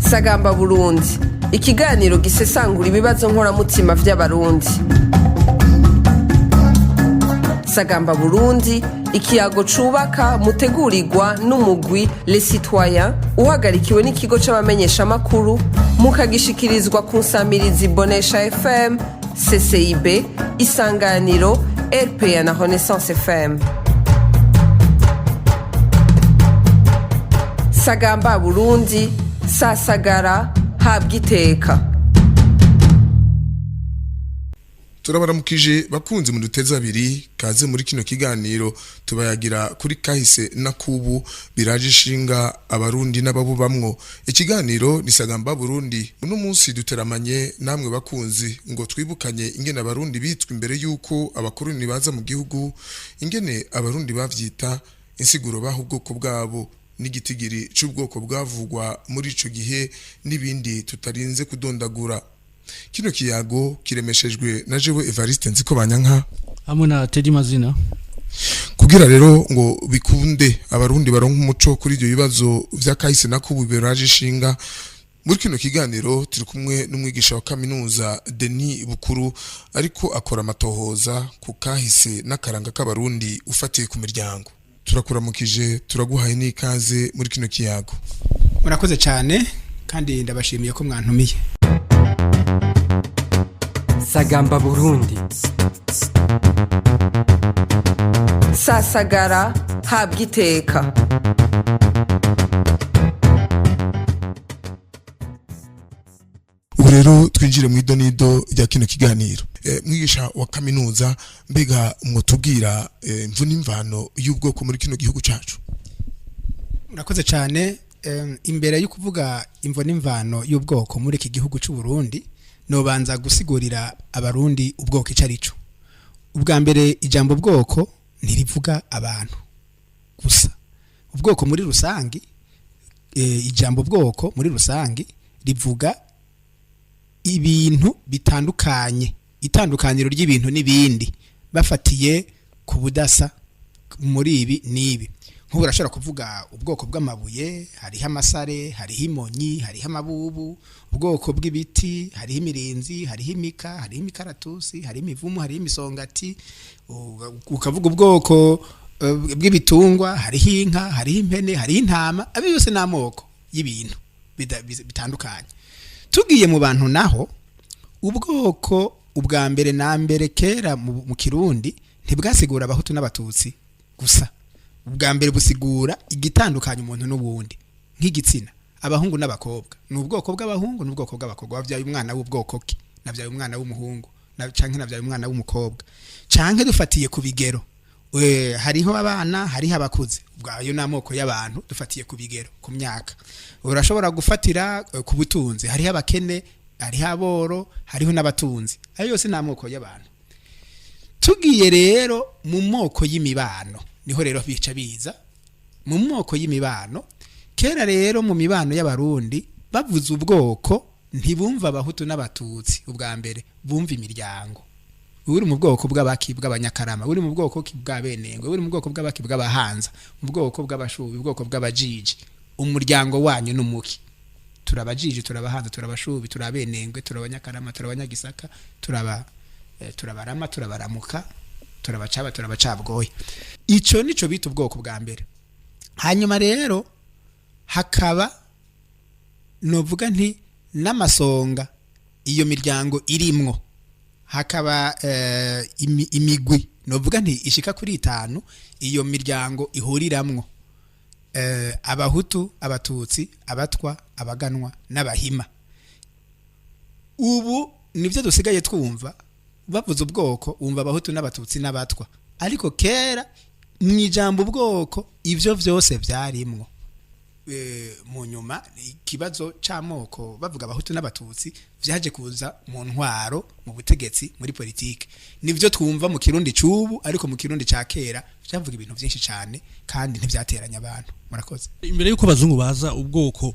Sagamba Burundi, ikiganiro gisesangura ibibazo nkoramutima vy'Abarundi. Sagamba Burundi, ikiyago cubaka mutegurirwa n'umugwi Les Citoyens uhagarikiwe n'ikigo c'abamenyeshamakuru, mukagishikirizwa ku nsamirizi Bonesha FM, CCIB, Isanganiro, RPA na Renaissance FM. Sagamba Burundi, sasagara, habwa iteka. Turabaramukije bakunzi mu duteze abiri, kaze muri kino kiganiro tubayagira kuri kahise na kubu biraje ishinga Abarundi n'ababubamwo. Ikiganiro ni Sagamba Burundi. Uno munsi duteramanye namwe bakunzi ngo twibukanye ingene Abarundi bitwa imbere y'uko abakoroni baza mu gihugu, ingene Abarundi bavyita, insiguro baha ubwoko bwabo n'igitigiri c'ubwoko bwavugwa muri ico gihe n'ibindi tutarinze kudondagura. Kino kiyago kiremeshejwe na jewe Evariste Nziko Banyanka hamwe na Teddy Mazina. Kugira rero ngo bikunde Abarundi baronka umuco kuri ibyo bibazo vy'akahise nako biberaje ishinga, muri kino kiganiro turi kumwe n'umwigisha wa kaminuza Denis Bukuru, ariko akora amatohoza ku kahise n'akaranga k'Abarundi ufatiye ku miryango. Turakuramukije, turaguhaye n'ikaze muri kino kiyago. Murakoze cyane kandi ndabashimiye ko mwantumiye. Sagamba Burundi. Sasagara, habwa iteka. Ubu rero twinjire mu idonido rya kino kiganiro. Mwigisha wa kaminuza, mbega mwotubwira imvu n'imvano y'ubwoko muri kino gihugu cacu? Murakoze cyane. Imbere yo kuvuga imvo n'imvano y'ubwoko muri iki gihugu cy'u Burundi, nobanza gusigurira Abarundi ubwoko ico arico. Ubwa mbere, ijambo bwoko ntirivuga abantu gusa. Ubwoko muri rusangi, ijambo bwoko muri rusangi rivuga ibintu bitandukanye, itandukaniro ry'ibintu n'ibindi bafatiye ku budasa muri ibi n'ibi. Nk'ubu urashobora kuvuga ubwoko bw'amabuye: hariho amasare, hariho imonyi, hariho amabubu. Ubwoko bw'ibiti: hariho imirinzi, hariho imika, hariho imikaratusi, hariho imivumu, hariho imisongati. Ukavuga ubwoko bw'ibitungwa: hariho inka, hariho impene, hariho intama. Ayo yose ni amoko y'ibintu bitandukanye. Tugiye mu bantu naho, ubwoko ubwa mbere na mbere kera mu Kirundi ntibwasigura Abahutu n'Abatutsi gusa. Ubwa mbere busigura igitandukanya umuntu n'uwundi, nk'igitsina: abahungu n'abakobwa ni ubwoko bw'abahungu n'ubwoko bw'abakobwa. Wabyaye umwana w'ubwoko ki? Nabyaye umwana w'umuhungu canke nabyaye umwana w'umukobwa. Canke dufatiye ku bigero, hariho abana, hariho abakuze, ubwayo ni amoko y'abantu dufatiye ku bigero, ku myaka. Urashobora gufatira ku butunzi: hariho abakene, hariho aboro, hariho n'abatunzi. Ayo yose ni amoko y'abantu. Tugiye rero mu moko y'imibano, niho rero bica biza mu moko y'imibano. Kera rero mu mibano y'Abarundi, bavuze ubwoko ntibumva Abahutu n'Abatutsi. Ubwa mbere bumva imiryango: uri mu bwoko bw'abaki? Bw'Abanyakarama. Uri mu bwoko ki? Bw'Abenengwe. Uri mu bwoko bw'abaki? Bw'Abahanza. Mu bwoko bw'Abashubi, ubwoko bw'Abajiji. Umuryango wanyu n'umuki? Turabajiji, turabahanza, turabashubi, turabenengwe, turabanyakarama, turabanyagisaka, turabarama, turabaramuka, turabacaba, turabacabwoya. Ico nico bita ubwoko bwa mbere. Hanyuma rero hakaba, novuga nti, n'amasonga iyo miryango irimwo. Hakaba imigwi, novuga nti, ishika kuri itanu iyo miryango ihuriramwo: Abahutu, Abatutsi, Abatwa, Abaganwa n'Abahima. Ubu nibyo dusigaye twumva: bavuze ubwoko wumva Abahutu n'Abatutsi n'Abatwa, ariko kera mu ijambo ubwoko ivyo vyose vyarimwo. Mu nyuma ikibazo c'amoko, bavuga Abahutu n'Abatutsi, vyaje kuza mu ntwaro, mu butegetsi, muri politike. Nivyo twumva mu Kirundi c'ubu, ariko mu Kirundi ca kera vyavuga ibintu vyinshi cane kandi ntivyateranya abantu. Murakoze. Imbere yuko abazungu baza, ubwoko,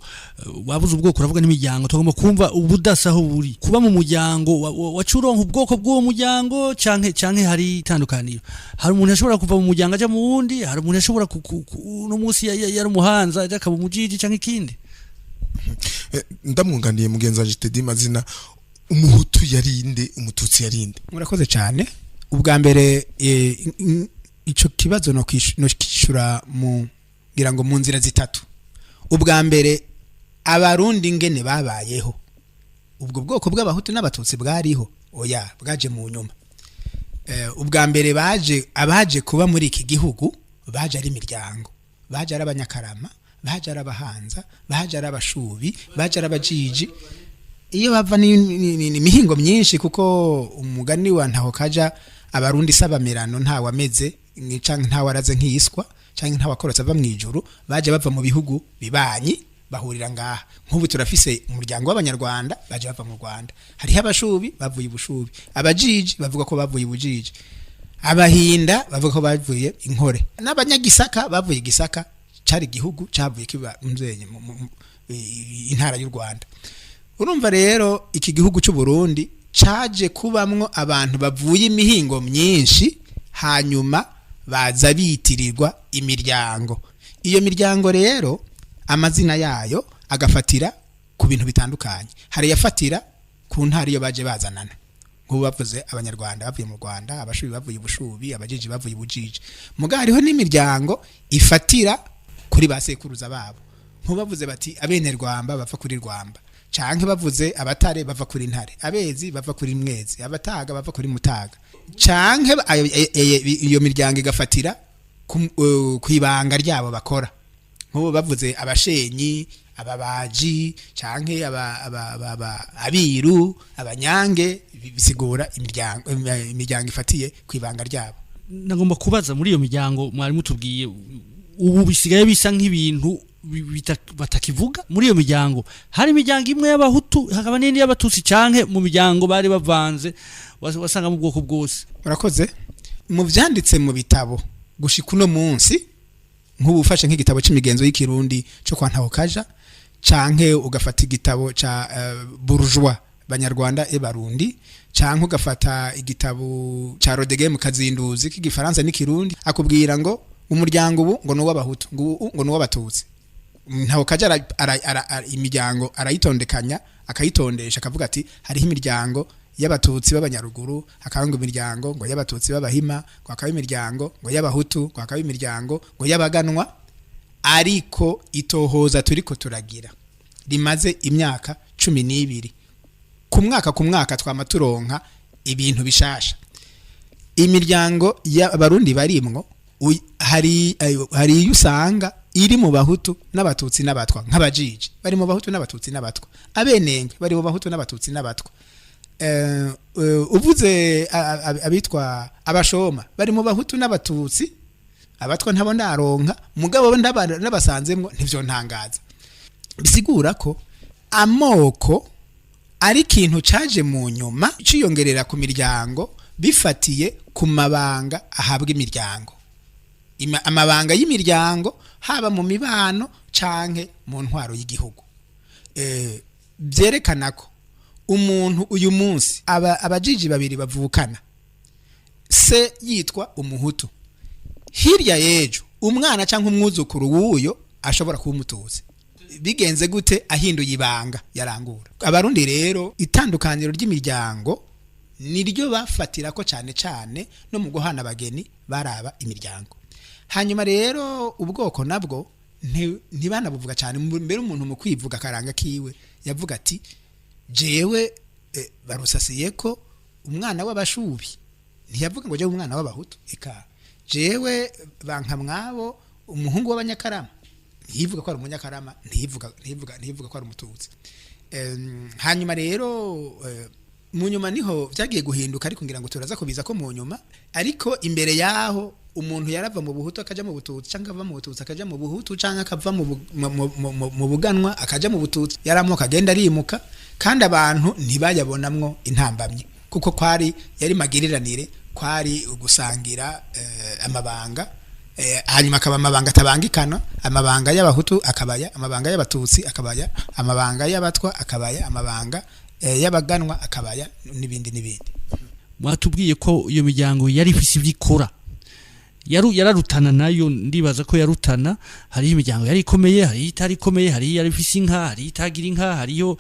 wabuze ubwoko, uravuga n'imiryango. Tugomba kumva ubudasa aho buri kuba mu muryango waca uronka ubwoko bw'uwo muryango, canke hari itandukaniro? Hari umuntu ashobora kuva mu muryango aja mu wundi? Hari umuntu ashobora uno munsi yari umuhanza aja akaba umujiji canke ikindi? Ndamwunganiye mugenzi wanje Teddy Mazina, umuhutu yarinde, umututsi yarinde? Murakoze cyane. Ubwa mbere, ico kibazo no kishura mu ngira ngo mu nzira zitatu. Ubwa mbere, abarundi ngene babayeho, ubwo bwoko bw'abahutu n'abatutsi bwariho? Oya, bwaje mu nyuma. Ubwa mbere baje, abaje kuba muri iki gihugu baje ari imiryango, baje ari abanyakarama, baje ari abahanza, baje ari abashubi, baje ari abajiji. Iyo bava ni imihingo myinshi, kuko umugani wa ntaho kaja, abarundi sabamirano, ntawe ameze canke ntawe araze nk'iyiswa canke ntawe akorotse ava mw'ijuru. Baje bava mu bihugu bibanyi, bahurira ngaha. Nk'ubu turafise umuryango w'abanyarwanda baje bava mu Rwanda, hariho abashubi bavuye ibushubi, abajiji bavuga ko bavuye ibujiji, abahinda bavuga ko bavuye inkore, n'abanyagisaka bavuye igisaka, cari igihugu cavuye kiba mzenye intara y'u Rwanda. Urumva rero iki gihugu cy'u Burundi caje kubamwo abantu bavuye imihingo myinshi, hanyuma baza bitirirwa imiryango. Iyo miryango rero amazina yayo agafatira ku bintu bitandukanye. Hari yafatira ku ntara iyo baje bazanana, nk'ubu bavuze abanyarwanda bavuye mu Rwanda, abashubi bavuye ibushubi, abajiji bavuye ibujiji. Muga hariho n'imiryango ifatira kuri ba sekuruza babo, nk'ubu bavuze bati abenerwamba bava kuri rwamba, canke bavuze abatare bava kuri ntare, abezi bava kuri mwezi, abataga bava kuri mutaga, canke iyo miryango igafatira kwibanga ryabo bakora, nk'ubu bavuze abashenyi, ababaji, canke abiru, abanyange, bisigura imiryango ifatiye kwibanga ryabo. Nagomba kubaza, muri iyo miryango mwari mutubwiye, ubu bisigaye bisa nk'ibintu batakivuga, muri iyo miryango hari imiryango imwe y'abahutu hakaba n'indi y'abatutsi, canke mu miryango bari bavanze, wasanga mu bwoko bwose? Murakoze. Mu vyanditse mu bitabo gushika uno munsi, nk'ubu ufashe nk'igitabo c'imigenzo y'ikirundi cyo kwa Ntahokaja, canke ugafata igitabo ca Bourgeois Banyarwanda e Barundi, canke ugafata igitabo ca Rodegem Kazinduzi k'igifaransa n'ikirundi, akubwira ngo umuryango ubu ngo nuw'abahutu, ngo ubu ngo nuw'abatutsi. Ntahokaja imiryango arayitondekanya, akayitondesha, akavuga ati hariho imiryango y'abatutsi b'abanyaruguru, hakaba ngo imiryango ngo y'abatutsi b'abahima, ngo hakaba imiryango ngo y'abahutu, ngo hakaba imiryango ngo y'abaganwa. Ariko itohoza turiko turagira rimaze imyaka 12, ku mwaka ku mwaka twama turonka ibintu bishasha. Imiryango y'abarundi barimwo, hari iyo usanga iri mu bahutu n'abatutsi n'abatwa, nk'abajiji bari mu bahutu n'abatutsi n'abatwa, abenenge bari mu bahutu n'abatutsi n'abatwa. Uvuze abitwa abashoma bari mu bahutu n'abatutsi, abatwa ntabo ndaronka, mugabo bo nabasanzemwo ntivyo ntangaza. Bisigura ko amoko ari ikintu caje mu nyuma ciyongerera ku miryango, bifatiye ku mabanga ahabwa imiryango, amabanga y'imiryango, haba mu mibano canke mu ntwaro y'igihugu. Byerekana ko umuntu uyu munsi abajiji babiri bavukana, se yitwa umuhutu, hirya y'ejo umwana cyangwa umwuzukuru w'uyo ashobora kuba umututsi. Bigenze gute? Ahinduye ibanga yarangura. Abarundi rero itandukaniro ry'imiryango niryo bafatira ko cyane cyane no mu guhana abageni baraba imiryango. Hanyuma rero ubwoko nabwo ntibanabuvuga cyane. Mbere umuntu mu kwivuga akaranga kiwe yavuga ati jewe barusasiye ko umwana w'abashubi, ntiyavuga ngo jewe umwana w'abahutu, eka jewe bankamwabo umuhungu w'abanyakarama, ntiyivuga ko ari umunyakarama, ntiyivuga ko ari umututsi. Hanyuma rero mu nyuma niho vyagiye guhinduka, ariko ngira ngo turaza kubiza ko mu nyuma. Ariko imbere yaho umuntu yarava mu buhutu akaja mu bututsi, canke akava mu bututsi akaja mu buhutu, canke akava mu buganwa akaja mu bututsi. Yaramuka agenda arimuka, kandi abantu ntibayabonamwo intambamye, kuko kwari yari magiriranire, kwari ugusangira amabanga. Hanyuma akaba amabanga atabangikana, amabanga y'abahutu akabaya, amabanga y'abatutsi akabaya, amabanga y'abatwa akabaya, amabanga y'abaganwa akabaya, n'ibindi n'ibindi. Mwatubwiye ko iyo miryango yari ifise ibyo ikora. Yararutana nayo, ndibaza ko yarutana. Hariho imiryango yari ikomeye, hariho itari ikomeye, hariho yari ifise inka, hariho itagira inka, hariho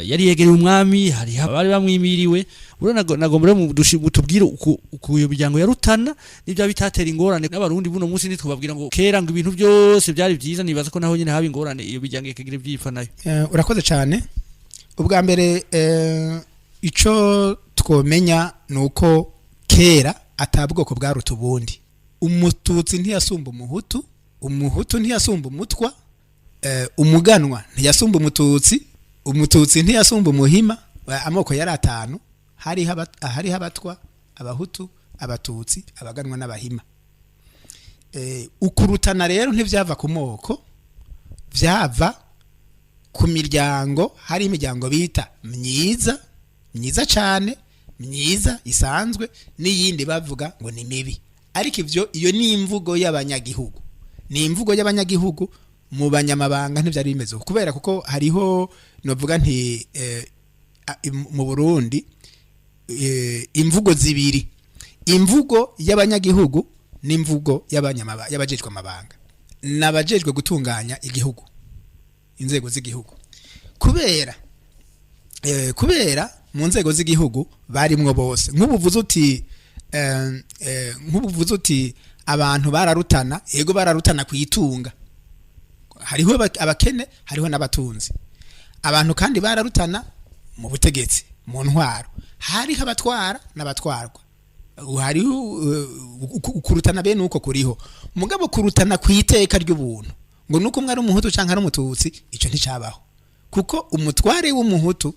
yari yegereye umwami, hariho abari bamwimiriwe. Urabona, nagomba rero mutubwire uku iyo miryango yarutana n'ibyo bitatera ingorane n'Abarundi buno munsi. Ntitubabwira ngo kera ngo ibintu byose byari byiza. Nibaza ko naho nyine haba ingorane, iyo miryango ikagira ivyipfa nayo. Urakoze cyane. Ubwa mbere, ico twomenya ni uko kera ata bwoko bwaruta ubundi. Umututsi ntiyasumba Umuhutu, Umuhutu ntiyasumba Umutwa, umuganwa ntiyasumba Umututsi, Umututsi ntiyasumba Umuhima. Amoko yari atanu: hariho Abatwa, Abahutu, Abatutsi, Abaganwa n'Abahima. Ukurutana rero ntivyava ku moko, vyava ku miryango. Hari imiryango bita myiza, myiza cyane, myiza isanzwe, n'iyindi bavuga ngo ni mibi. Ariko ivyo, iyo ni imvugo y'abanyagihugu, ni imvugo y'abanyagihugu. Mu banyamabanga ntivyari bimeze uko, kubera kuko hariho, novuga nti mu Burundi imvugo zibiri: imvugo y'abanyagihugu n'imvugo y'abajejwe amabanga n'abajejwe gutunganya igihugu, inzego z'igihugu. Kubera mu nzego z'igihugu barimwo bose. Nk'ubuvuze uti abantu bararutana, yego, bararutana kuyitunga. Hariho abakene, hariho n'abatunzi. Abantu kandi bararutana mu butegetsi, mu ntwaro, hariho abatwara n'abatwarwa. Hariho ukurutana bene uko kuriho. Mugabo kurutana ku iteka ry'ubuntu, ngo nuko umwe ari Umuhutu canke ari Umututsi, ico nticabaho, kuko umutware w'Umuhutu,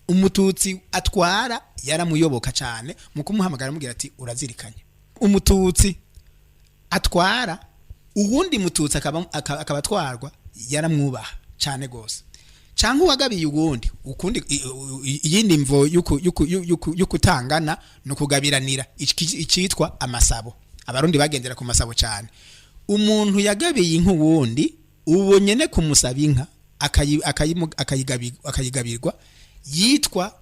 Umututsi atwara yaramuyoboka cyane mu kumuhamagara amubwira ati: "Urazirikanye." Umututsi atwara uwundi Mututsi akaba atwarwa, yaramwubaha cyane gose. Cyangwa uwagabiye uwundi ukundi. Iyindi mvo y'ukutangana no kugabiranira, icitwa amasabo. Abarundi bagendera ku masabo cyane. Umuntu yagabiye inka uwundi, uwo nyene kumusaba inka akayigabirwa, yitwa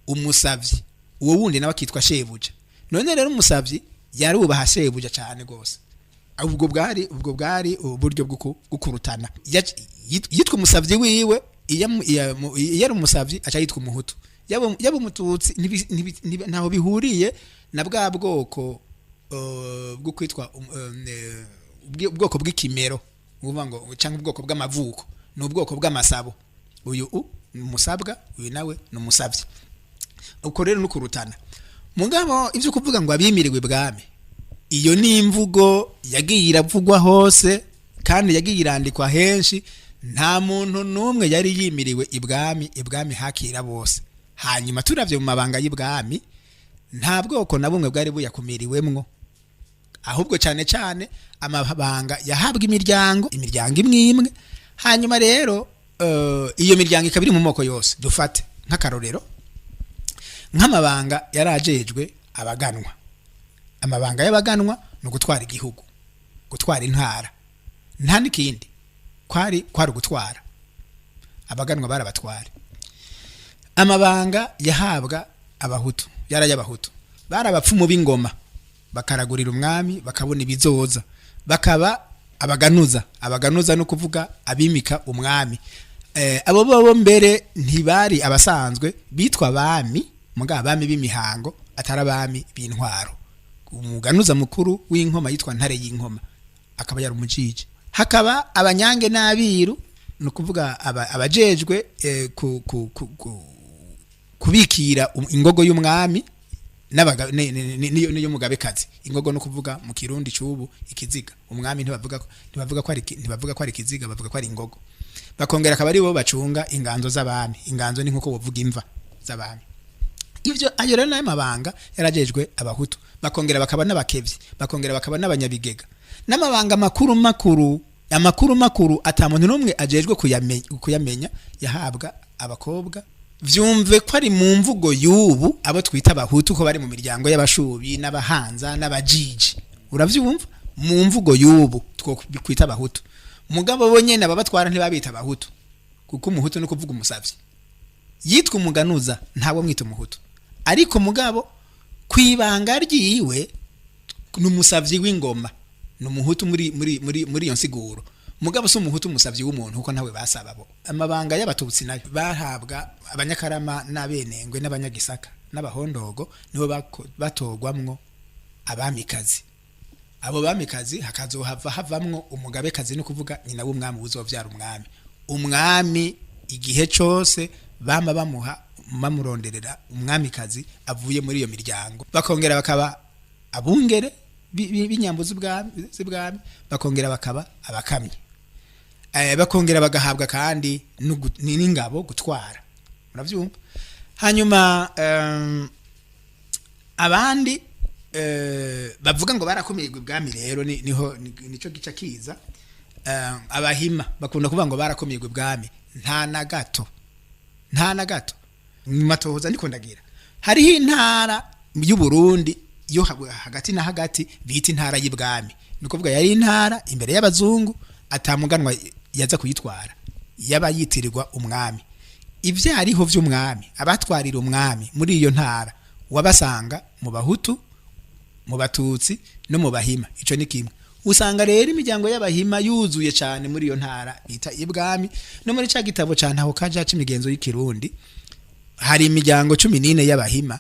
umusavyi, uwo wundi nawe akitwa shebuja. None rero umusavyi yarubaha shebuja cyane gose. Ubwo bwari uburyo bwo kurutana. Yitwa umusavyi wiwe. Iyo ari umusavyi aca yitwa Umuhutu, yaba Umututsi. Ntaho bihuriye na bwa bwoko bwo kwitwa ubwoko bw'ikimero, uvuga ngo cyangwa ubwoko bw'amavuko. Ni ubwoko bw'amasabo: uyu ni umusabwa, uyu nawe ni umusavyi. Uko rero no kurutana. Mugabo ibyo kuvuga ngo abimiriwe ibwami, iyo ni imvugo yagiye iravugwa hose kandi yagiye irandikwa henshi. Nta muntu n'umwe yari yimiriwe ibwami. Ibwami hakira bose. Hanyuma turavye mu mabanga y'ibwami, nta bwoko na bumwe bwari buyakumiriwemwo. Ahubwo cyane cyane amabanga yahabwa imiryango imwe imwe. Hanyuma rero iyo miryango ikaba iri mu moko yose. Dufate nk'akarorero nk'amabanga yarajejwe abaganwa. Amabanga y'abaganwa ni ugutwara igihugu, gutwara intara, nta n'ikindi. Kwari ugutwara. Abaganwa barabatwara. Amabanga yahabwa Abahutu yari ay'Abahutu. Bari abapfumu b'ingoma, bakaragurira umwami, bakabona ibizoza, bakaba abaganuza. Abaganuza no kuvuga abimika umwami. Abo bo mbere ntibari abasanzwe bitwa abami, muga abami b'imihango, atari abami b'intwaro. Umuganuza mukuru w'inkoma yitwa Ntare y'Inkoma, akaba yari umujiji. Hakaba Abanyange n'Abiru, ni ukuvuga abajejwe kubikira ingogo y'umwami n'iy'umugabekazi. Ingogo no kuvuga mu Kirundi cubu ikiziga. Umwami ntibavuga ko ari ikiziga, bavuga ko ari ingogo. Bakongera akaba ari bo bacunga inganzo z'abami. Inganzo ni nkuko bavuga imva z'abami. Ivyo, ayo rero nayo mabanga yarajejwe Abahutu. Bakongera bakaba n'abakevyi, bakongera bakaba n'abanyabigega, n'amabanga makuru makuru, amakuru makuru ata muntu n'umwe ajejwe kuyamenya, yahabwa abakobwa. Vyumve ko ari mu mvugo y'ubu, abo twita Abahutu ko bari mu miryango y'Abashubi n'Abahanza n'Abajiji. Uravyumva, mu mvugo y'ubu twokwita Abahutu. Mugabo bo nyene ababatwara ntibabita Abahutu, kuko Umuhutu ni kuvuga umusavyi, yitwa umuganuza, ntabwo mwita Umuhutu. Ariko mugabo kwibanga ryiwe ni umusavyi w'ingoma. Ni umuhutu muri iyo nsiguro, mugabo si umuhutu umusavyi w'umuntu, kuko ntawe basaba bo. Amabanga y'abatutsi nayo bahabwa abanyakarama n'abenengwe n'abanyagisaka n'abahondogo, nibo batogwamwo abamikazi. Abo bamikazi hakazohava havamwo umugabekazi, no kuvuga nyina w'umwami uzovyara umwami. Umwami igihe cose bama bamuha, bamuronderera umwamikazi avuye muri iyo miryango. Bakongera bakaba abungere b'inyambo z'ubwami, bakongera bakaba abakamyi, bakongera bagahabwa kandi n'ingabo gutwara, muravyumva. Hanyuma abandi bavuga ngo barakumirwa ibwami rero niho nico gica kiza. Abahima bakunda kuvuga ngo barakumirwa ibwami. Nta na gato, nta na gato. Mu matohoza ndiko ndagira, hariho intara y'u Burundi yo hagati na hagati bita intara y'ibwami. Ni ukuvuga yari intara imbere y'abazungu, atamuganwa yaza kuyitwara, yaba yitirirwa umwami. Ivyariho vy'umwami, abatwarira umwami muri iyo ntara wabasanga mu bahutu, mu batutsi no mu bahima. Ico ni kimwe. Usanga rero imiryango y'abahima yuzuye cyane muri iyo ntara bita ibwami. No muri ca gitabo ca Ntaho Kaja c'imigenzo y'ikirundi hari imiryango 14 y'abahima,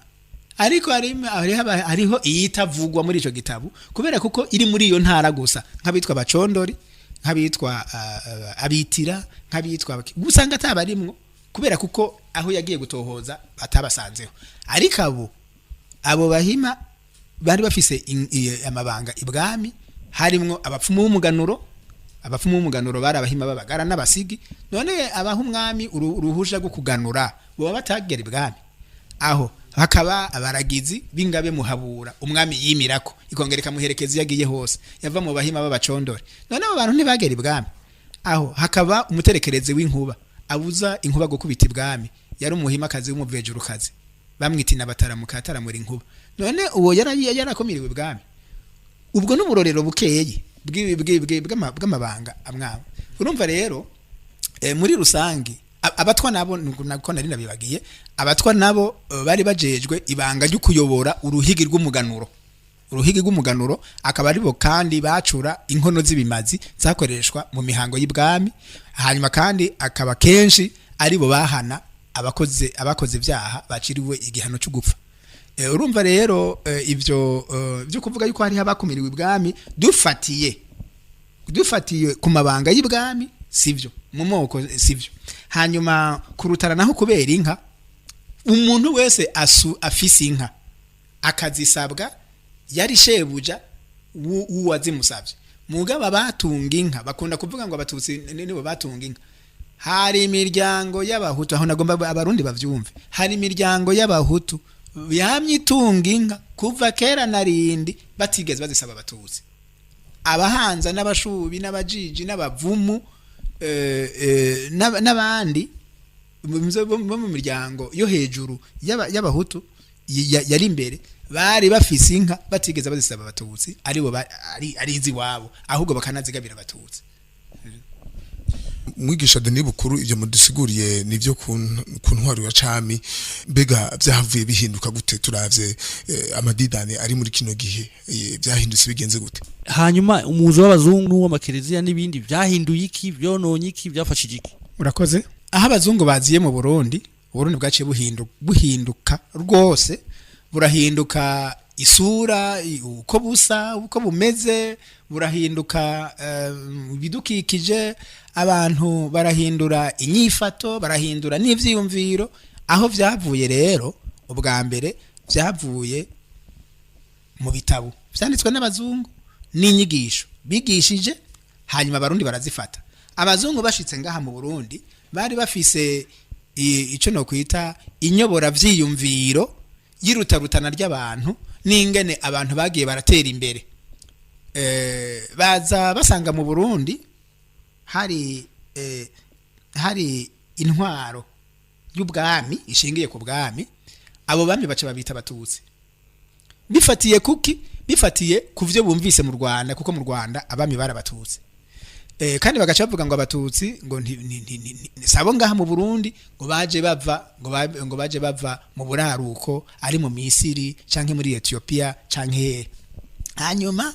ariko hariho iyitavugwa muri ico gitabo kubera kuko iri muri iyo ntara gusa, nk'abitwa abacondori, nk'abitwa abitira, nk'abitwa usanga atabarimwo kubera kuko aho yagiye gutohoza batabasanzeho. Ariko abo bahima bari bafise amabanga ibwami, harimwo abapfumu b'umuganuro. Abapfumu b'umuganuro bari abahima b'abagara n'abasigi. None abaha umwami uruhusha rwo kuganura boba batagera ibwami? Aho hakaba abaragizi b'ingabe muhabura umwami yimirako, ikongera ikamuherekeza iyo agiye hose, yava mu bahima b'abacondore. None abo bantu ntibagera ibwami? Aho hakaba umuterekerezi w'inkuba abuza inkuba gukubita ibwami, yari umuhimakazi w'umuvejurukazi, bamwita inabataramuka ataramura inkuba. None uwo yarakumiriwe ibwami? Ubwo n'uburorero bukeye bw'amabanga amwamwe. Urumva rero muri rusange abatwa nabo, nako nari nabibagiye, abatwa nabo bari bajejwe ibanga ryo kuyobora uruhigi rw'umuganuro. Uruhigi rw'umuganuro akaba aribo kandi bacura inkono z'ibimazi zakoreshwa mu mihango y'ibwami. Hanyuma kandi akaba kenshi aribo bahana abakoze ibyaha baciriwe igihano cyo gupfa. Urumva rero ivyo byo kuvuga yuko hariho abakumiriwe ibwami dufatiye ku mabanga y'ibwami sivyo, mu moko sivyo. Hanyuma kurutana naho kubera inka, umuntu wese afise inka akazisabwa yari shebuja w'uwazimusavye. Mugabo abatunga inka bakunda kuvuga ngo abatutsi nibo batunga inka. Hari imiryango y'abahutu, aho nagomba abarundi bavyumve, hari imiryango y'abahutu yamye itunga inka kuva kera na rindi batigeze bazisaba abatutsi. Abahanza n'abashubi n'abajiji n'abavumu n'abandi bo mu miryango yo hejuru y'abahutu yari imbere bari bafise inka batigeze bazisaba abatutsi, aribo ari iziwabo, ahubwo bakanazigabira abatutsi. Mwigisha Denis Bukuru, ibyo mudusiguriye nivyo ku ntwaro ya cami. Mbega byahavuye bihinduka gute turavye amadidane ari muri kino gihe? Byahindutse bigenze gute? Hanyuma umuzo w'abazungu n'uw'amakereziya n'ibindi byahinduye iki? Byononye iki? Byafashije iki? Urakoze. Aho abazungu baziye mu Burundi, Uburundi bwaciye buhinduka rwose, burahinduka isura, uko busa, uko bumeze burahinduka, ibidukikije, abantu barahindura inyifato, barahindura n'ivyiyumviro. Aho vyavuye rero ubwa mbere, vyavuye mu bitabo vyanditswe n'abazungu n'inyigisho bigishije, hanyuma abarundi barazifata. Abazungu bashitse ngaha mu Burundi bari bafise ico no kwita inyobora vyiyumviro y'irutarutana ry'abantu n'ingene abantu bagiye baratera imbere. Baza basanga mu Burundi hari intwaro y'ubwami ishingiye ku bwami. Abo bami baca babita abatutsi. Bifatiye kuki? Bifatiye ku vyo bumvise mu Rwanda, kuko mu Rwanda abami barabatutsi. Kandi bagaca bavuga ngo abatutsi ngo sabo ngaha mu Burundi, ngo baje bava ngo baje bava mu buraruko, ari mu Misiri canke muri Ethiopia canke hehe. Hanyuma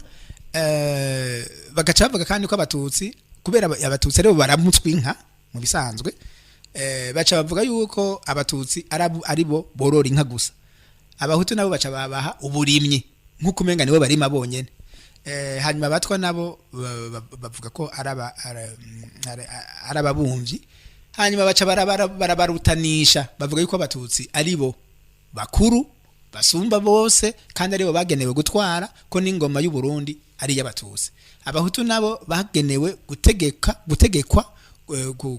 Bagaca bavuga kandi ko abatutsi, kubera abatutsi aribo baramutswa inka mu bisanzwe, baca bavuga yuko abatutsi aribo borora inka gusa. Abahutu nabo baca babaha uburimyi, nk'uko umenga nibo barima bonyene. Hanyuma abatwa nabo bavuga ko ari ababumvyi. Hanyuma baca barabarutanisha, bavuga yuko abatutsi aribo bakuru basumba bose, kandi aribo bagenewe gutwara, ko n'ingoma y'u Burundi ari iy'abatutsi. Abahutu nabo bagenewe gutegeka, gutegekwa,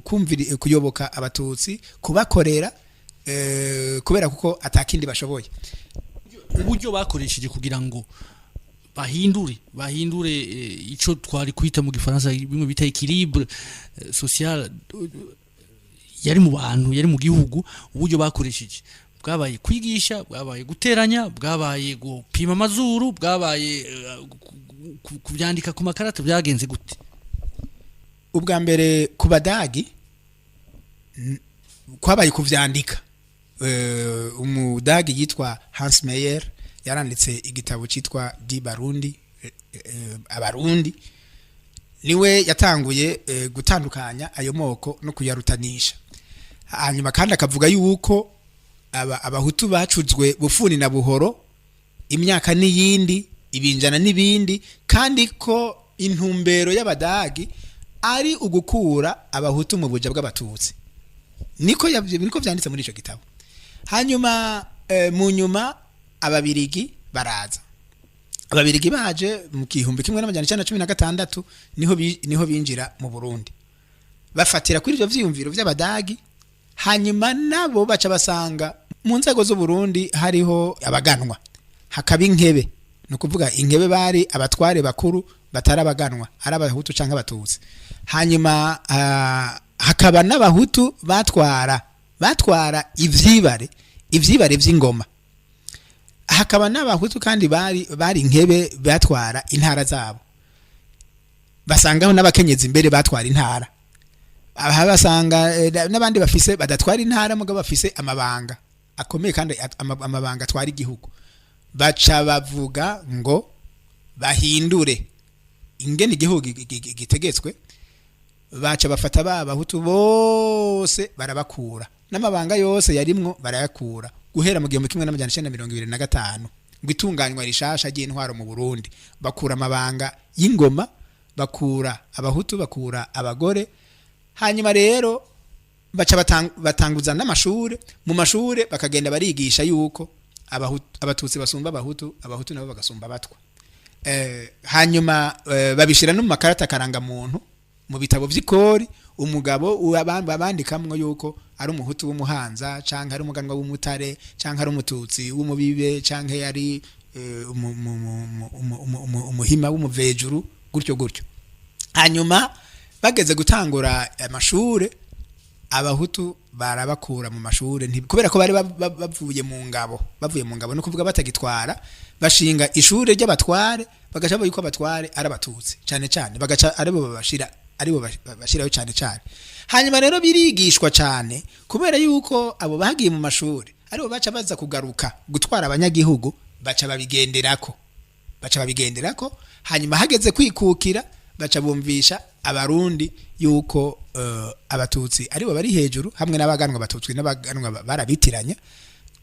kumvira, kuyoboka abatutsi, kubakorera, kubera kuko atakindi bashoboye. Uburyo bakoresheje kugira ngo bahindure ico twari kwita mu gifaransa bimwe bita équilibre social yari mu bantu, yari mu gihugu, uburyo bakoresheje bwabaye kwigisha, bwabaye guteranya, bwabaye gupima amazuru, bwabaye kuvyandika ku makarata, byagenze gute? Ubwa mbere ku badagi kwabaye kuvyandika. Umudagi yitwa Hans Meyer yaranditse igitabo cyitwa Die Barundi, abarundi, niwe yatanguye gutandukanya ayo moko no kuyarutanisha. Hanyuma kandi akavuga yuko abahutu bacuzwe bufuni na buhoro imyaka n'iyindi, ibinjana n'ibindi, kandi ko intumbero y'abadagi ari ugukura abahutu mu buja bw'abatutsi. Niko vyanditse muri ico gitabo. Hanyuma mu nyuma ababirigi baraza. Ababirigi baje mu 1916, niho binjira mu Burundi, bafatira kuri ivyo vyiyumviro vy'abadagi. Hanyuma nabo baca basanga mu nzego z'u Burundi hariho abaganwa, hakaba inkebe. Ni ukuvuga inkebe bari abatware bakuru batari abaganwa, ari abahutu canke abatutsi. Hanyuma hakaba n'abahutu batwara ivyibare vy'ingoma. Hakaba n'abahutu kandi bari inkebe batwara intara zabo. Basangaho n'abakenyezi imbere batwara intara. Aha basanga n'abandi bafise badatwara intara, mugabo bafise amabanga akomeye, kandi amabanga atwara igihugu. Baca bavuga ngo bahindure ingene igihugu gitegetswe. Baca bafata ba bahutu bose barabakura n'amabanga yose yarimwo, barayakura guhera mu 1925, ngo itunganywa rishasha ry'intwaro mu Burundi. Bakura amabanga y'ingoma, bakura abahutu, bakura abagore. Hanyuma rero baca batanguza n'amashure. Mu mashure bakagenda barigisha yuko abatutsi basumba abahutu, abahutu nabo bagasumba abatwa. Hanyuma babishira no mu makarata karangamuntu, mu bitabo vy'ikori, umugabo babandikamwo yuko ari umuhutu w'umuhanza, canke ari umuganwa w'umutare, canke ari umututsi w'umubibe, canke yari umuhima w'umuvejuru, gutyo gutyo. Hanyuma bageze gutangura amashure, abahutu barabakura mu mashure, kubera ko bari bavuye mu ngabo, bavuye mu ngabo, no kuvuga batagitwara. Bashinga ishure ry'abatware, bagaca bavuga yuko abatware ari abatutsi cyane cyane, bagaca aribo babashira, aribo bashirayo cyane cyane. Hanyuma rero birigishwa cyane, kubera yuko abo bagiye mu mashure aribo baca baza kugaruka gutwara abanyagihugu, baca babigenderako. Hanyuma hageze kwikukira, baca bumvisha abarundi yuko abatutsi aribo bari hejuru hamwe n'abaganwa. Abatutsi n'abaganwa barabitiranya,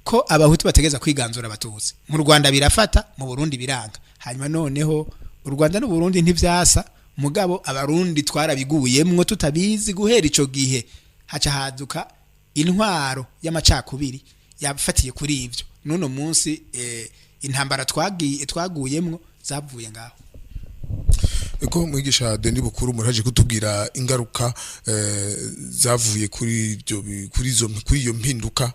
ko abahutu bategeza kwiganzura abatutsi. Mu Rwanda birafata, mu Burundi biranga. Hanyuma noneho u Rwanda n'u Burundi ntivyasa, mugabo abarundi twarabiguyemwo tutabizi. Guhera ico gihe haca haduka intwaro y'amacakubiri yafatiye kuri ivyo. N'uno munsi intambara twagiye twaguyemwo zavuye ngaho. Eko mwigisha Denis Bukuru, muraje kutubwira ingaruka zavuye kuri ibyo kuri iyo mpinduka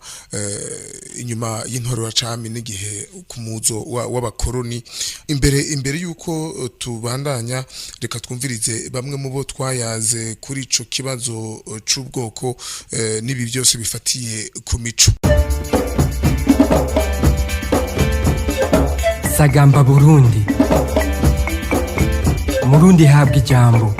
inyuma y'intwaro ya cami n'igihe ku muzo w'abakoroni. Imbere yuko tubandanya, reka twumvirize bamwe mu bo twayaze kuri ico kibazo c'ubwoko n'ibi byose bifatiye ku mico. Sagamba Burundi, Murundi habwa ijambo.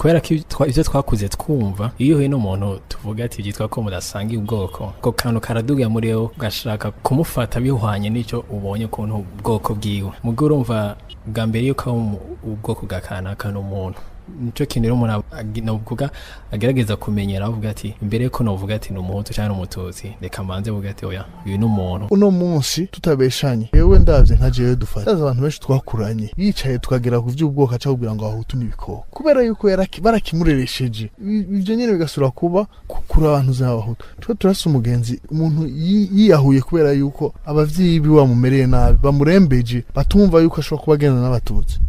Kubera ko ivyo twakuze twumva, iyo uhuye n'umuntu tuvuga ati byitwa ko mudasangiye ubwoko, ako kantu karaduga muri wewe, ugashaka kumufata bihwanye n'icyo ubonye ukuntu ubwoko bwiwe. Mugo urumva bwa mbere yuko aba ubwoko bwa kanaka n'umuntu, nico kintu rero umuntu novuga agerageza kumenyera, avuga ati imbere yuko novuga ati ni umuhutu cyangwa ni umututsi, reka mbanze vuga ati oya, uyu ni umuntu. Uno munsi tutabeshanye, yewe ndavye nka jewe dufata, ndazi abantu benshi twakuranye yicaye tukagera ku vy'ubwoko aca kugira ngo abahutu n'ibikoko, kubera yuko barakimureresheje. Ivyo nyene bigasubira kuba kuri abantu z'abahutu. Twe turasa umugenzi, umuntu yiyahuye kubera yuko abavyeyi biwe bamumereye nabi, bamurembeje, batumva yuko ashobora kuba agenda n'abatutsi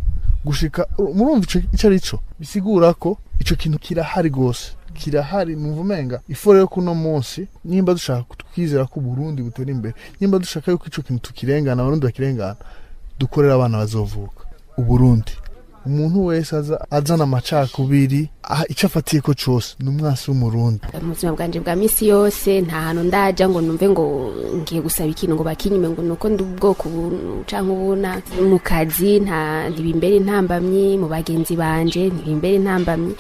gushika murumva ico ari cyo bisigura ko ico kintu kirahari gose, kirahari. Numva umenga ifore yo kuno munsi, nimba dushaka twizera ko Burundi butera imbere, nimba dushaka yuko ico kintu tukirengana, abarundi bakirengana, dukorera abana bazovuka Uburundi. Umuntu wese aza azana amacakubiri, ico afatiye ko cose ni umwasi w'umurundi. Mu buzima bwanje bwa misi yose nta hantu ndaja ngo numve ngo ngiye gusaba ikintu ngo bakinyime ngo nuko ndi ubwoko ubu canke ubuna. Mu kazi nta ntibimbere intambamyi, mu bagenzi banje ntibimbere intambamyi.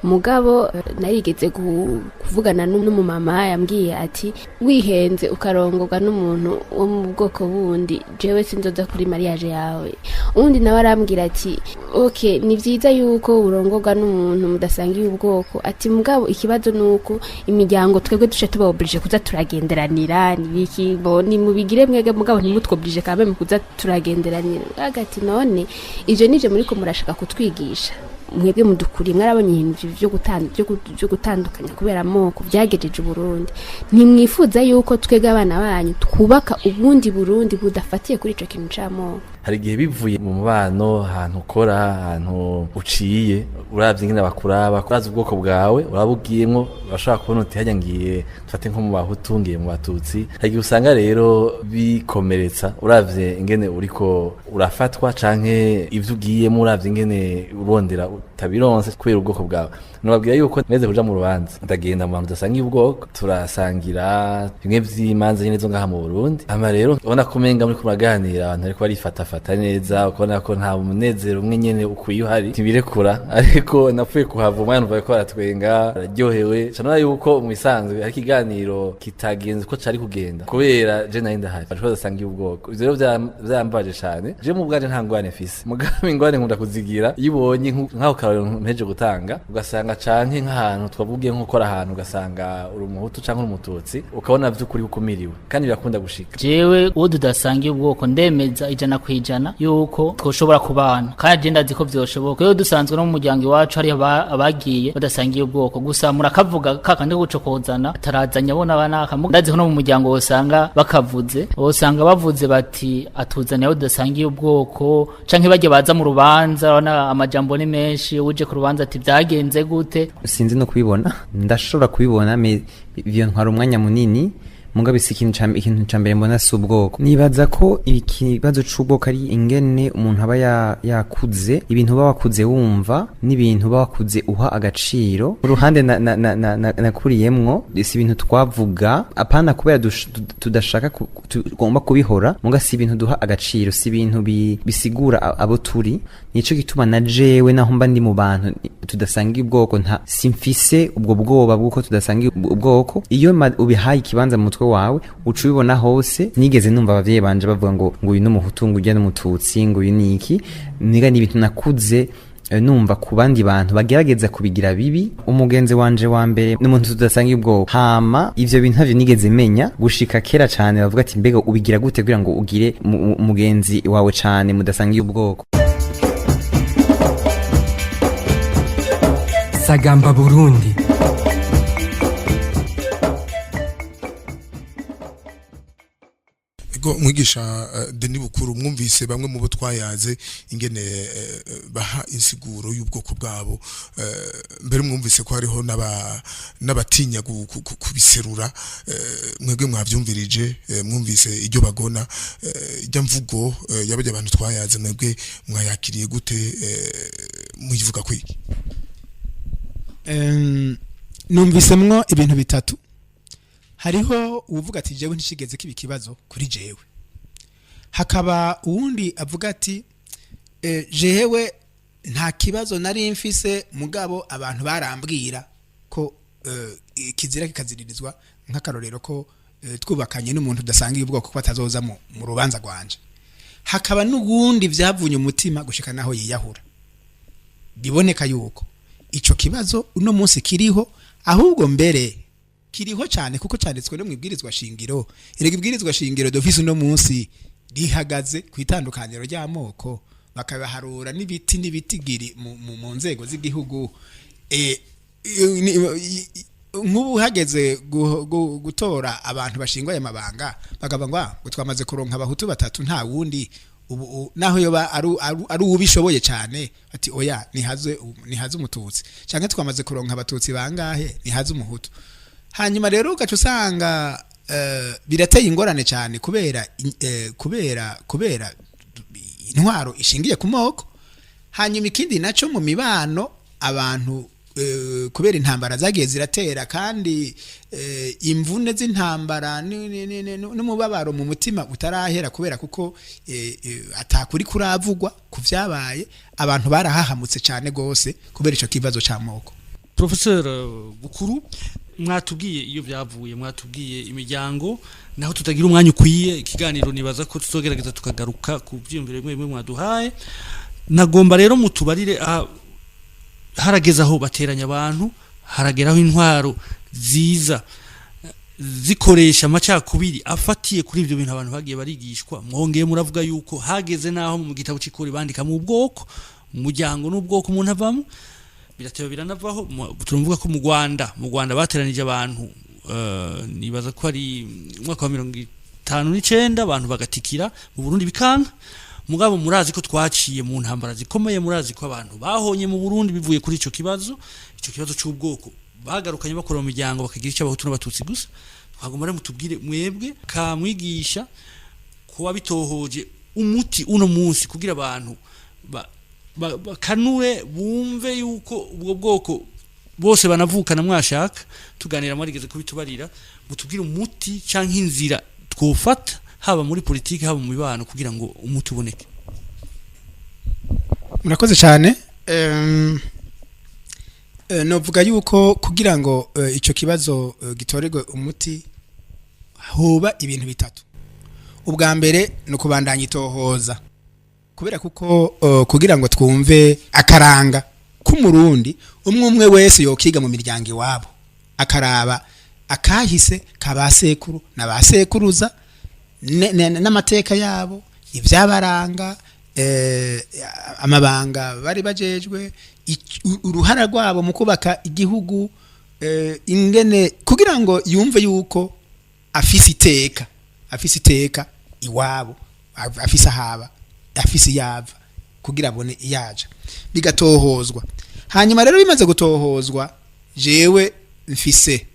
Mugabo narigeze kuvugana n'umumama yambwiye ati wihenze ukarongorwa n'umuntu wo mu bwoko bundi, jewe sinzoza kuri mariage yawe. Uwundi nawe arambwira ati okay, ni vyiza yuko urongorwa n'umuntu mudasangiye ubwoko, ati mugabo ikibazo nuko imiryango twebwe duce tuba obligé kuza turagenderanira nibiki bo ni mubigire mwebwe, mugabo ntimutwoblige kamwe mu kuza turagenderanira. Agati none ivyo nivyo muriko murashaka kutwigisha mwebwe mudukuriye, mwarabonye ibintu vyo gutandukanya kubera amoko vyagejeje Uburundi, ntimwifuza yuko twebwe abana banyu twubaka ubundi Burundi budafatiye kuri ico kintu c'amoko? Hari igihe bivuye mu mubano, ahantu ukora, ahantu uciye, uravye ingene bakuraba, urazi ubwoko bwawe, uraba ugiyemwo, urashobora kubona uti harya ngiye, dufate nko mu bahutu, ngiye mu batutsi. Hari igihe usanga rero bikomeretsa, uravye ingene uriko urafatwa canke ivyo ugiyemwo, uravye ingene urondera utabironse kubera ubwoko bwawe. Nababwira yuko neze kuja mu rubanza, ndagenda mu bantu tudasangiye ubwoko, turasangira bimwe vy'imanza nyene zo ngaha mu Burundi. Hama rero ubona ko umenga muriko muraganira, abantu bariko barifatafata neza, ukabona ko nta munezero umwe nyene ukwiye uhari, ntibirekura. Ariko napfuye kuhava umwana numva bariko baratwenga, bararyohewe cane, yuko mu bisanzwe hari ikiganiro kitagenze uko cari kugenda kubera je nari ndahari, bariko badasangiye ubwoko. Ivyo rero vyambabaje cane. Je mu bwanje nta ngwane mfise, mugabo ingwane nkunda kuzigira iyo ubonye nk'aho karorero mpeje gutanga, ugasanga canke nk'ahantu twavugiye nko gukora ahantu, ugasanga uri umuhutu canke uri umututsi, ukabona vy'ukuri ukumiriwe, kandi birakunda gushika. Jewe uwo tudasangiye ubwoko ndemeza 100% yuko twoshobora kubana, kandi je ndazi ko vyoshoboka. Iyo dusanzwe no mu muryango iwacu hari abagiye badasangiye ubwoko, gusa murakavuga kakandi gucokozana atarazanya abona abanaka. Ndazi ko no mu muryango wosanga bakavuze, wosanga bavuze bati atuzaniye abo tudasangiye ubwoko, canke bajya baza mu rubanza, urabona amajambo ni menshi, uje ku rubanza ati vyagenze gute. Sinzi no kubibona, ndashobora kubibona me ivyo ntwara umwanya munini, mugabo si ikintu ca mbere mbona si ubwoko. Nibaza ko ikibazo c'ubwoko ari ingene umuntu aba yakuze, ibintu uba wakuze wumva n'ibintu uba wakuze uha agaciro. Uruhande nakuriyemwo si ibintu twavuga, apana kubera tudashaka tugomba kubihora, muga si ibintu duha agaciro, si ibintu bisigura abo turi. Nico gituma na jewe naho mba ndi mu bantu tudasangiye ubwoko, nta simfise ubwo bwoba bw'uko tudasangiye ubwoko. Iyo ubihaye ikibanza mu mutwe wawe uca ubibona hose. Nigeze numva abavyeyi banje bavuga ngo uyu n'umuhutu, ngo urya n'umututsi, ngo uyu niki. Niga ni ibintu nakuze numva ku bandi bantu bagerageza kubigira bibi. Umugenzi wanje wa mbere ni umuntu tudasangiye ubwoko, hama ivyo bintu ntavyo nigeze menya gushika kera cane. Bavuga ati mbega ubigira gute kugira ngo ugire umugenzi wawe cane mudasangiye ubwoko? Sagamba Burundi. Ego mwigisha Denis Bukuru, mwumvise bamwe mu bo twayaze ingene baha insiguro y'ubwoko bwabo, mbere mwumvise ko hariho n'abatinya kubiserura. Mwebwe mwavyumvirije, mwumvise iryo bagona, ijya mvugo y'abajya abantu twayaze, mwebwe mwayakiriye gute, muyivuga kwiki? Numvisemwo ibintu bitatu. Hariho uwuvuga ati jewe nticigeze kiba ikibazo kuri jewe, hakaba uwundi avuga ati jewe Nta kibazo nari mfise, mugabo abantu barambwira ko kizira kikaziririzwa, nk'akarorero ko twubakanye n'umuntu udasangiye ubwoko ko atazoza mu rubanza rwanje. Hakaba n'ubundi vyavunye umutima gushika naho yiyahura. Biboneka yuko ico kibazo uno munsi kiriho, ahubwo mbere kiriho cyane, kuko cyanditswe no mu ibwirizwa shingiro. Erega ibwirizwa shingiro dufise uno munsi rihagaze ku itandukaniro ry'amoko, bakabaharura n'ibiti n'ibitigiri mu nzego z'igihugu. Nk'ubu hageze gutora abantu bashingwa aya mabanga, bakavuga ngo "Ah, ngo twamaze kuronka abahutu batatu, nta wundi." Ubu naho yoba ari uwubishoboye cyane, ati oya, nihaze umututsi, canke twamaze kuronka abatutsi bangahe, nihaze umuhutu. Hanyuma rero ugaca usanga birateye ingorane cyane kubera intwaro ishingiye ku moko. Hanyuma ikindi naco, mu mibano abantu, kubera intambara zagiye ziratera, kandi imvune z'intambara n'umubabaro mu mutima utarahera, kubera kuko atakuri kuravugwa ku vyabaye, abantu barahahamutse cyane gose kubera ico kibazo c'amoko. Professeur Bukuru, mwatubwiye iyo byavuye, mwatubwiye imiryango. Naho tutagira umwanya ukwiye ikiganiro, nibaza ko tuzogerageza tukagaruka ku byiyumviro bimwe bimwe mwaduhaye. Nagomba rero mutubarire, harageze aho bateranya abantu, harageraho intwaro ziza zikoresha amacakubiri afatiye kuri ibyo bintu abantu bagiye barigishwa. Mwongeye muravuga yuko hageze naho mu gitabo c'ikori bandika mu bwoko, umuryango n'ubwoko umuntu avamo. Birateba biranavaho. Turavuga ko mu Rwanda bateranije abantu, nibaza ko ari umwaka wa 59, abantu bagatikira. Mu Burundi bikanka. Mugabo murazi ko twaciye mu ntambara zikomeye, murazi ko abantu bahonye mu Burundi bivuye kuri ico kibazo c'ubwoko bagarukanye, bakora mu miryango bakagira icyo abahutu n'abatutsi gusa. Twagomba rero mutubwire mwebwe kamwigisha kuba bitohoje umuti uno munsi kugira abantu bakanure bumve yuko ubwo bwoko bose banavukana. Mwashaka tuganira, mwarigeze kubitubarira. Mutubwire umuti canke inzira twofata, haba muri politiki, haba mu mibano, kugira ngo umuti uboneke. Murakoze cyane. Novuga yuko kugira ngo ico kibazo gitorerwe umuti, hoba ibintu bitatu. Ubwa mbere ni ukubandanya itohoza, kubera kuko kugira ngo twumve akaranga k'umurundi, umwe umwe wese yokiga mu miryango iwabo, akaraba akahise ka ba sekuru na ba sekuruza n'amateka yabo, ibyabaranga, amabanga bari bajejwe, uruhara rwabo mu kubaka igihugu, ingene kugira ngo yumve yuko afise iteka iwabo, afise ahaba, afise iyava, kugira abone iyaja, bigatohozwa. Hanyuma rero bimaze gutohozwa, jewe mfise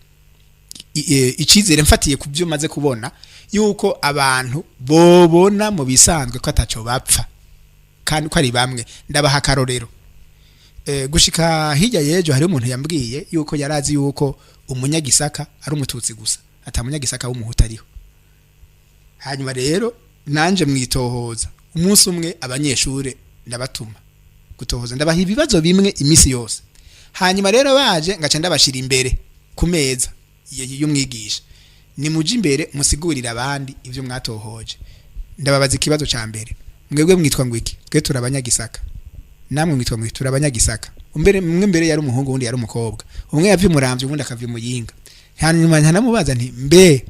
icizere, mfatiye ku byo maze kubona, yuko abantu bobona mu bisanzwe ko ataco bapfa kandi ko ari bamwe. Ndabaha akarorero. Gushika hirya yejo hari umuntu yambwiye yuko yarazi yuko umunyagisaka ari umututsi gusa, ata munyagisaka w'umuhutu ariho. Hanyuma rero nanje mwitohoza, umunsi umwe abanyeshure ndabatuma gutohoza, ndabaha ibibazo bimwe imisi yose. Hanyuma rero baje, ngaca ndabashira imbere ku meza y'umwigisha: nimuje imbere musigurire abandi ibyo mwatohoje. Ndababaza ikibazo ca mbere: mwebwe mwitwa ngo iki? Twe turi abanyagisaka. Namwe mwitwa ngo iki? Turi abanyagisaka. Umbere umwe mbere yari umuhungu, undi yari umukobwa. Umwe yavye umuramvya, uwundi akavya umuyinga. Hanyuma ntanamubaza nti mbe,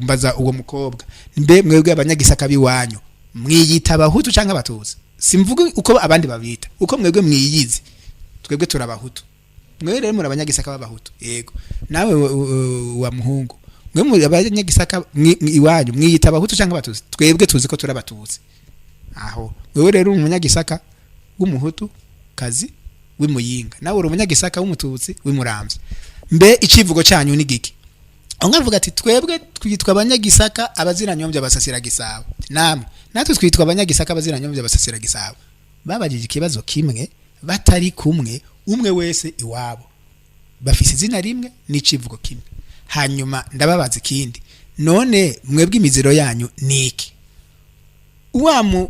mbaza uwo mukobwa: mbe mwebwe abanyagisaka biwanyu mwiyita abahutu canke abatutsi? Simvuga uko abandi babita, uko mwebwe mwiyizi. Twebwe turi abahutu. Mwe rero muri abanyagisaka b'abahutu? Yego. Nawe wa muhungu, mwe muri abanyagisaka iwanyu mwiyita abahutu canke abatutsi? Twebwe tuzi ko turi abatutsi. Aho wewe rero uri umunyagisaka w'umuhutu kazi w'imuyinga, nawe uri umunyagisaka w'umututsi w'imuramvya. Mbe icivugo cyanyu ni giki? Umwe avuga ati twebwe twitwa abanyagisaka abaziranyombya abasasira gisabo. Namwe? Natwe twitwa abanyagisaka abaziranyombya abasasira gisabo. Babajije ikibazo kimwe batari kumwe, umwe wese iwabo, bafise izina rimwe n'icivugo kimwe. Hanyuma ndababaza ikindi: none mwebwe imiziro yanyu ni iki? Wa mu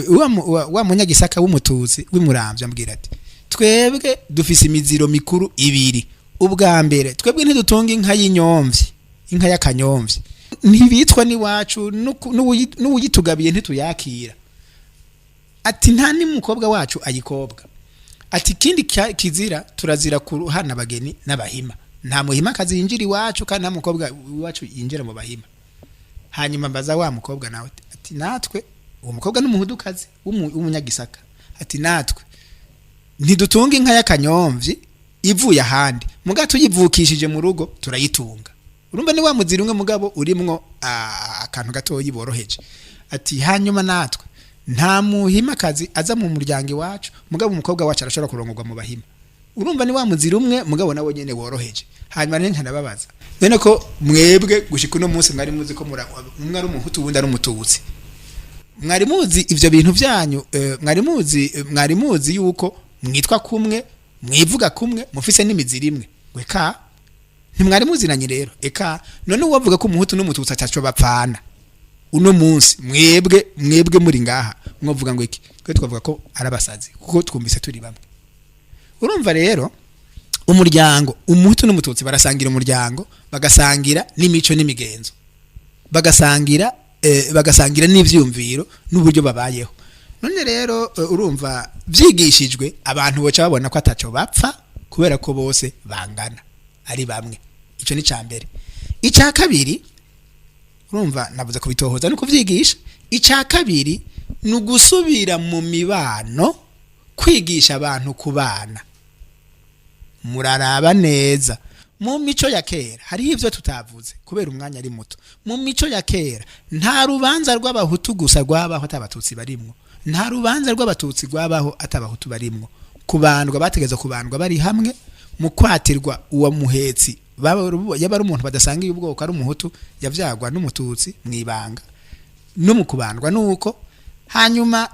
wa mu- wa munyagisaka w'umututsi w'imuramvya ambwira ati: "Twebwe dufise imiziro mikuru ibiri. Ubwa mbere, twebwe ntidutunga inka y'inyomvyi, inka y'akanyomvyi ntibitwa n'iwacu, n'uwuyitugabiye ntituyakira." Ati: "Nta n'umukobwa wacu ayikobwa." Ati: "Ikindi kizira, turazira kuruhana abageni n'abahima. Nta muhima kazi yinjira iwacu, kandi nta mukobwa iwacu yinjira mu bahima." Hanyuma mbaza wa mukobwa nawe ati: "Natwe," uwo mukobwa n'umuhudukazi w'umunyagisaka, ati: "Natwe ntidutunga inka y'akanyomvyi ivuye ahandi, muga tuyivukishije mu rugo turayitunga." Urumva ni wa muzira umwe, mugabo urimwo akantu gatoyi boroheje. Ati: "Hanyuma natwe nta muhimakazi aza mu muryango iwacu, mugabo umukobwa wacu arashobora kurongorwa mu bahima." Urumva ni wa muzira umwe, mugabo nawe nyene woroheje. Hanyuma rero ntanababaza: "None ko mwebwe gushika uno munsi mwari muzi ko umwe ari umuhutu, uwundi ari umututsi, mwari muzi ivyo bintu vyanyu, mwari muzi yuko mwitwa kumwe, mwivuga kumwe, mufise n'imizira imwe?" Eka, ntimwari muzinanye rero. Eka, none uwavuga ko umuhutu n'umututsi ataco bapfana uno munsi, mwebwe muri ngaha mwovuga ngo iki? Twe twavuga ko ari abasazi, kuko twumvise turi bamwe. Urumva rero, umuryango, umuhutu n'umututsi barasangira umuryango, bagasangira n'imico n'imigenzo, bagasangira n'ivyumviro n'uburyo babayeho. None rero urumva vyigishijwe abantu, boca babona ko ataco bapfa, kubera ko bose bangana, ari bamwe. Ico ni cambere. Ica kabiri, urumva navuze kubitohoza no kuvyigisha. Ica kabiri ni ugusubira mu mibano, kwigisha abantu kubana. Muraraba neza mu mico ya kera, hariho ivyo tutavuze kubera umwanya ari muto. Mu mico ya kera nta rubanza rw'abahutu gusa rwabaho atabatutsi barimwo, nta rubanza rw'abatutsi rwabaho atabahutu barimwo. Kubandwa, bategeza kubandwa bari hamwe. Mu kwatirwa, uwo muhetsi yaba ari umuntu badasangiye ubwoko, ari umuhutu yavyagwa n'umututsi mwibanga, no mu kubandwa nuko. Hanyuma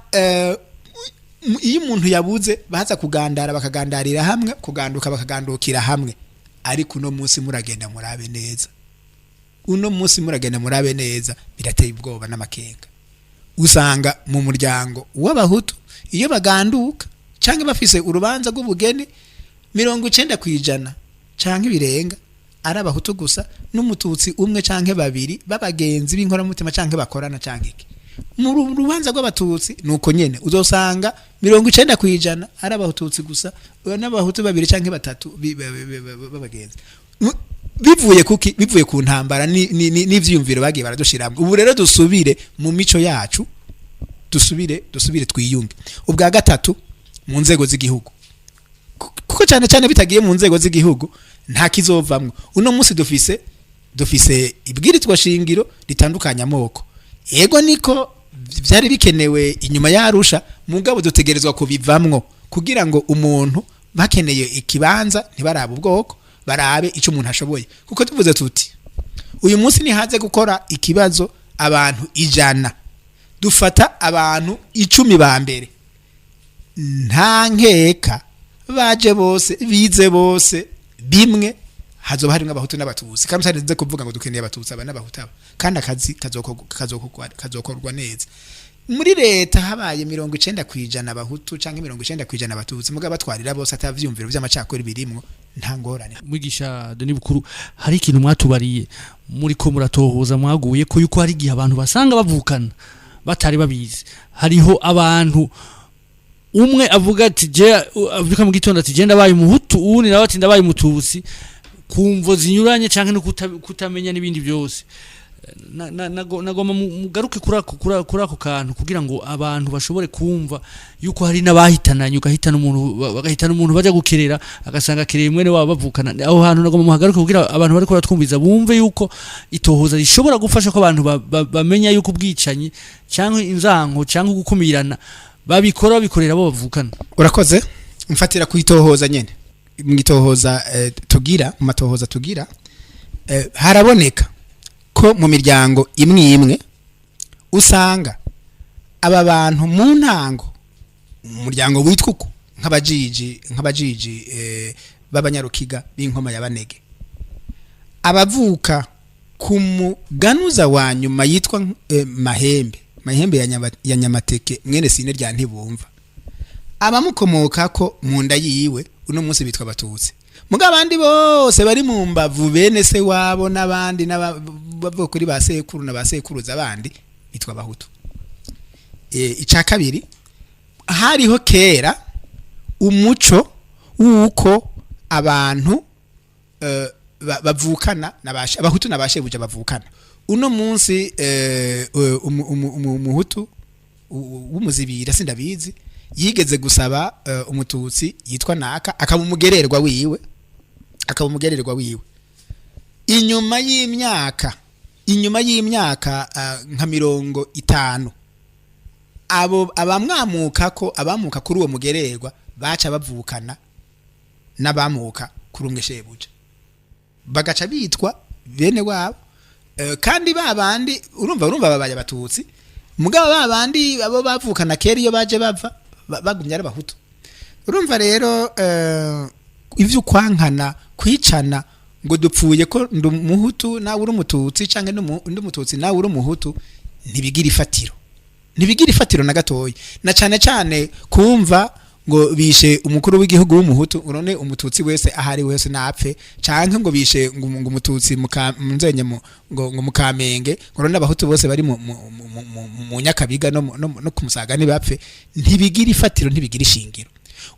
iyo umuntu yabuze, baza kugandara, bakagandarira hamwe, kuganduka bakagandukira hamwe. Ariko uno munsi muragenda murabe neza, uno munsi muragenda murabe neza, birateye ubwoba n'amakenga. Usanga mu muryango w'abahutu, iyo baganduka canke bafise urubanza rw'ubugeni, 90% canke ibirenga ari abahutu gusa, n'umututsi umwe canke babiri b'abagenzi b'inkoramutima canke bakorana canke iki. Mu rubanza rw'abatutsi nuko nyene, uzosanga 90% ari abatutsi gusa, n'abahutu babiri canke batatu b'abagenzi. Bivuye kuki? Bivuye ku ntambara n'ivyiyumviro bagiye baradushiramwo. Ubu rero dusubire mu mico yacu, dusubire twiyunge. Ubwa gatatu, mu nzego z'igihugu, kuko cyane cyane bitagiye mu nzego z'igihugu nta kizovamwo. Uno munsi dufise ibwirizwa shingiro ritandukanya amoko. Yego, niko byari bikenewe inyuma yarusha, mugabo dutegerezwa kubivamwo kugira ngo umuntu bakeneye ikibanza ntibarabe ubwoko, barabe icyo umuntu ashoboye. Kuko tuvuze tuti uyu munsi nihaze gukora ikibazo abantu 100, dufata abantu 10 ba mbere, nta nkeka baje bose bize bose bimwe, hazoba harimwo abahutu n'abatutsi. Kandi mutari kuvuga ngo dukeneye abatutsi aba n'abahutu aba, kandi akazi kazokorwa neza. Muri leta habaye 90% abahutu canke 90% abatutsi, mugabo batwarira bose atavyumviro vy'amacakuri birimwo, nta ngorane. Mwigisha Denis Bukuru, hari ikintu mwatubariye muri ko muratohoza, mwaguye ko yuko hari igihe abantu basanga bavukana batari babizi. Hariho abantu umwe avuga ati je avuka mu gitondo ati: "Je ndabaye umuhutu," uwundi nawe ati: "Ndabaye umututsi," kumvo zinyuranye canke no kutamenya n'ibindi byose. Nagomba mugaruke kuri ako kantu kugira ngo abantu bashobore kumva yuko hari n'abahitananye, ugahitana umuntu, bagahitana umuntu bajya gukerera, agasanga akereye mwene wabo bavukana. Aho hantu nagomba muhagaruke kugira abantu bariko baratwumviza bumve yuko itohoza rishobora gufasha ko abantu bamenya yuko ubwicanyi cyangwa inzanko cyangwa gukumirana babikora, babikorera abo bavukana. Urakoze. Mfatira kuitohoza nyene, mwitohoza tugira, mu matohoza tugira, haraboneka ko mu miryango imwe imwe usanga aba bantu mu ntango, umuryango witwa uko, nk'abajiji b'abanyarukiga b'inkoma ya Banege, abavuka ku muganuza wa nyuma yitwa Mahembe. Mahembe ya Nyamateke, mwene Sine rya Ntibumva, abamukomokako mu nda yiwe uno munsi bitwa Abatutsi. Muga abandi bose bari mu mbavu, bene se wabo n'abandi bavuga kuri ba sekuru na ba sekuruza abandi, bitwa Abahutu. Ica kabiri, hariho kera umuco w'uko abantu bavukana Abahutu na bashebuja bavukana. Uno munsi umuhutu w'umuzibira, sindabizi, yigeze gusaba Umututsi yitwa naka akaba umugererwa wiwe, akaba umugererwa wiwe. Inyuma y'imyaka nka 50, abo abamwamuka ko abamuka kuri uwo mugererwa baca bavukana n'abamuka kuri umwe shebuja, bagaca bitwa bene wabo. Kandi babandi urumva babaye Abatutsi, mugabo babandi abo bavukana kera iyo baje bava bagumye ari Abahutu. Urumva rero ivyo kwankana, kwicana ngo dupfuye ko ndi Umuhutu nawe uri Umututsi, canke ndi Umututsi nawe uri Umuhutu, ntibigira ifatiro, ntibigira ifatiro na gatoya. Na cane cane kumva ngo bishe umukuru w'igihugu w'Umuhutu, urone Umututsi wese ahari wese napfe, canke ngo bishe ngo Umututsi munzenye ngo mukamenge, ngo none Abahutu bose bari mu Nyakabiga no kumusaga ntibapfe. Ntibigira ifatiro, ntibigira ishingiro.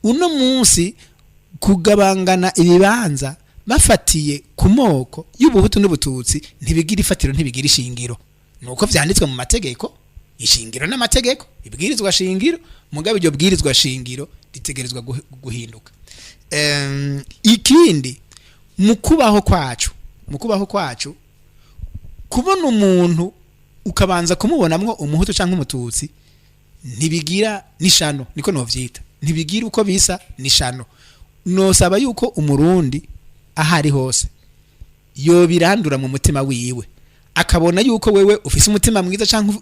Uno munsi kugabangana ibibanza bafatiye ku moko y'ubuhutu n'ubututsi ntibigira ifatiro, ntibigira ishingiro. Nuko vyanditswe mu mategeko, ishingiro n'amategeko, ibwirizwa shingiro, mugabo iryo bwirizwa shingiro ritegerezwa guhinduka. Ikindi, mu kubaho kwacu, kubona umuntu ukabanza kumubonamwo Umuhutu canke Umututsi ntibigira n'ishano, niko novyita, ntibigira uko bisa n'ishano. Nosaba yuko Umurundi ahari hose yobirandura mu mutima wiwe, akabona yuko wewe ufise umutima mwiza canke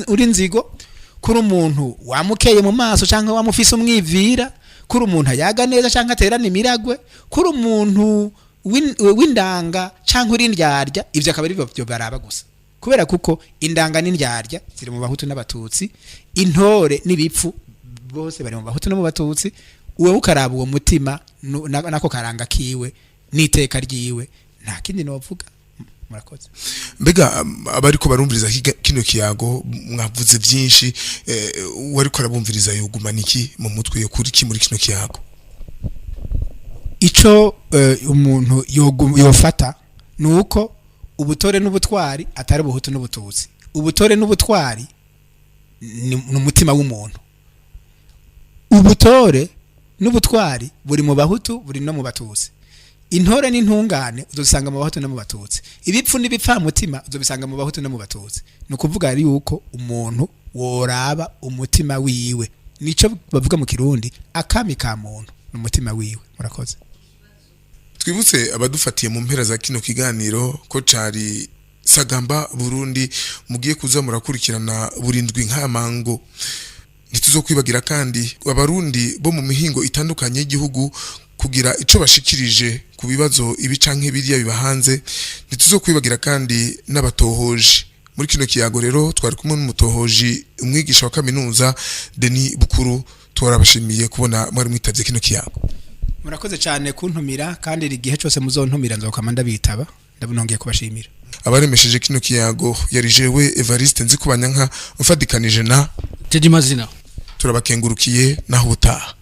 uri nzigo, kuri umuntu wamukeye mu maso canke wamufise umwivira, kuri umuntu ayaga neza canke aterana imiragwe, kuri umuntu w'indanga canke uri indyarya. Ivyo akaba ari byo baraba gusa, kubera kuko indanga n'indyarya ziri mu Bahutu n'Abatutsi, intore n'ibipfu bose bari mu Bahutu no mu Batutsi. Uwe ukaraba uwo mutima nako karanga kiwe n'iteka ryiwe, nta kindi novuga. Murakoze. Mbega abariko barumviriza kino kiyago, mwavuze byinshi, uwariko arabumviriza yogumana iki mu mutwe, yo kuri ki muri kino kiyago? Ico umuntu yofata ni uko ubutore n'ubutwari atari ubuhutu n'ubututsi. Ubutore n'ubutwari ni umutima w'umuntu. Ubutore n'ubutwari buri mu Bahutu, buri no mu Batutsi. Intore n'intungane uzosanga mu Bahutu no mu Batutsi. Ibipfu n'ibipfamutima uzobisanga mu Bahutu no mu Batutsi. Ni ukuvuga yuko umuntu woraba umutima wiwe, nico bavuga mu Kirundi, akami ka muntu ni umutima wiwe. Murakoze. Twibutse abadufatiye mu mpera za kino kiganiro ko cari Sagamba Burundi, mugiye kuza murakurikirana burindwi nk'amango. Ntituzokwibagira kandi Abarundi bo mu mihingo itandukanye y'igihugu kugira ico bashikirije ku bibazo ibi canke biriya bibahanze. Ntituzokwibagira kandi n'abatohoji. Muri kino kiyago rero twari kumwe n'umutohoji, umwigisha wa kaminuza Denis Bukuru. Twarabashimiye kubona mwari mwitavye kino kiyago. Murakoze cyane kuntumira, kandi igihe cyose muzontumira nzokama ndabitaba. Ndabunongeye kubashimira. Abaremesheje kino kiyago yari jewe Evariste Nzikubanyanka, mfadikanije na Teddy Mazina. Turabakengurukiye, naho ubutaha.